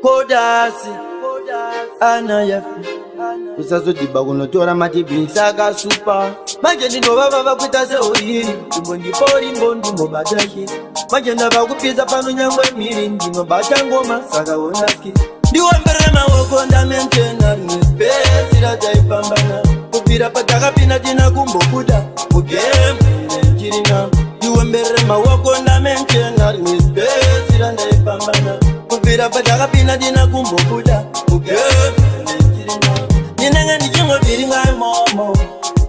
Kodasi ana yafi usazodhiba kunotora matibhisi akasupa. Manje ndinovavava kuita seuriri, ndimbo ndimbobata shiri. Manje ndava kupisa pano nyangwe mhiri, ndinobata ngoma saka onaski. Ndiwomberere maoko ndamentena rimwe space rataifambana. Kubvira patakapinda tina kumbobuda mugame chirina. Ndiwomberere maoko ndamentena rimwe space randaifambana. Kubvira patakapinda tina kumbobuda mugame chirina. Ndinenge ndichingovhiringa imomo,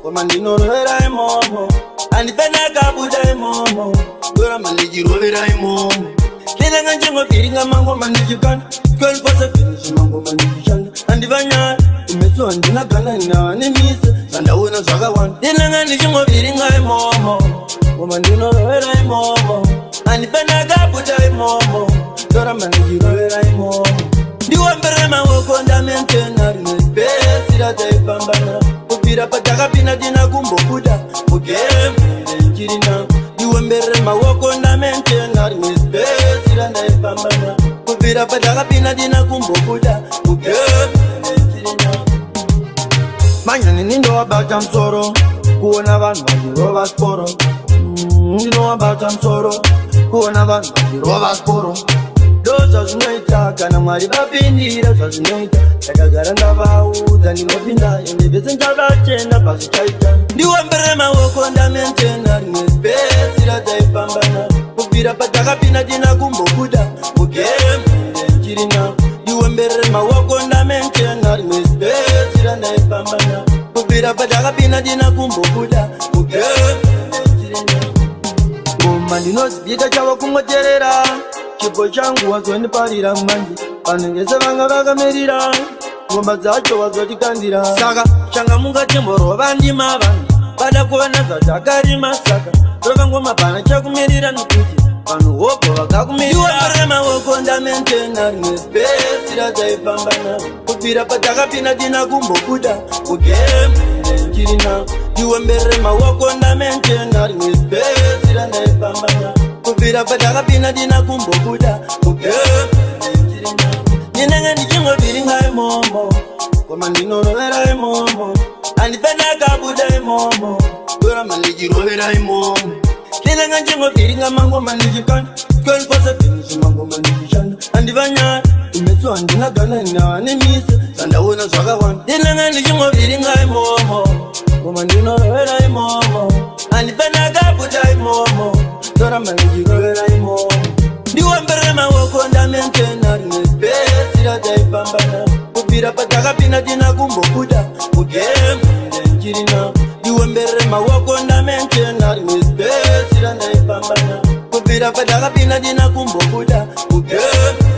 koma ndinorovera imomo, handifana kabuda imomo, ndoramba ndichirovera imomo. Ndinenge ndichingovhiringa mangoma ndichikanda 24/7, zvimangoma ndichishanda, handivanyara kumeso, handina ganda nanemise, zvandaona zvakawanda. Ndinenge ndichingovhiringa imomo, ngoma ndinorovera imomo, handifana kabuda imomo, ndoramba ndichirovera imomo. Ndiwomberere maoko ndamentena rimwe space rataifambana. Kubvira patakapinda tina kumbobuda mugame chirina. Ndiwomberere maoko ndamentena rimwe space randaifambana. Kubvira patakapinda tina kumbobuda mugame chirina. Manyani ndinowabata musoro kuona vanhu vachirova sporo. Ndinowabata musoro kuona vanhu vachirova sporo. Ndo zvazvinoita kana Mwari vapindira, zvazvinoita. Ndakagara ndavaudza ndinopinda, ende vese ndavachena pazvichaita. Ndiwomberere maoko ndamentena rimwe space rataifambana. Kubvira patakapinda tina kumbobuda mugame chirina. Ndiwomberere maoko ndamentena rimwe space randaifambana. Kubvira patakapinda tina kumbobuda mugame chirina. Ngoma ndinozibika, chavo kungoterera. Chipo changu wazondiparira manje, vanhu vese vanga vakamirira ngoma dzacho wazotikandira. Saka changa mungatimborova ndima, vanhu vada kuona zvatakarima. Saka rova ngoma, pana chakumirira, nokuti vanhu hobho vakakumirira. Maoko ndamentena rimwe space rataifambana. Kubvira patakapinda tina kumbobuda mugame chirina. Ndiwomberere maoko ndamentena rimwe space randaifambana. Kubvira patakapinda tina kumbobuda mugame chirina. Ndinenge ndichingovhiringa imomo, ngoma ndinorovera imomo, handifana kabuda imomo, ndoramba ndichirovera imomo. Ndinenge ndichingovhiringa mangoma ndichikanda 24/7, zvimangoma ndichishanda, handivanyara kumeso, handina ganda nanemise, zvandaona zvakawanda. Ndinenge ndichingovhiringa imomo, ngoma ndinorovera imomo, handifana kabuda imomo, ndoramba ndichirovera imomo. Ndiwomberere maoko ndamentena rimwe space rataifambana. Kubvira patakapinda tina kumbobuda mugame chirina. Ndiwomberere maoko ndamentena rimwe space randaifambana. Kubvira patakapinda tina kumbobuda mugame.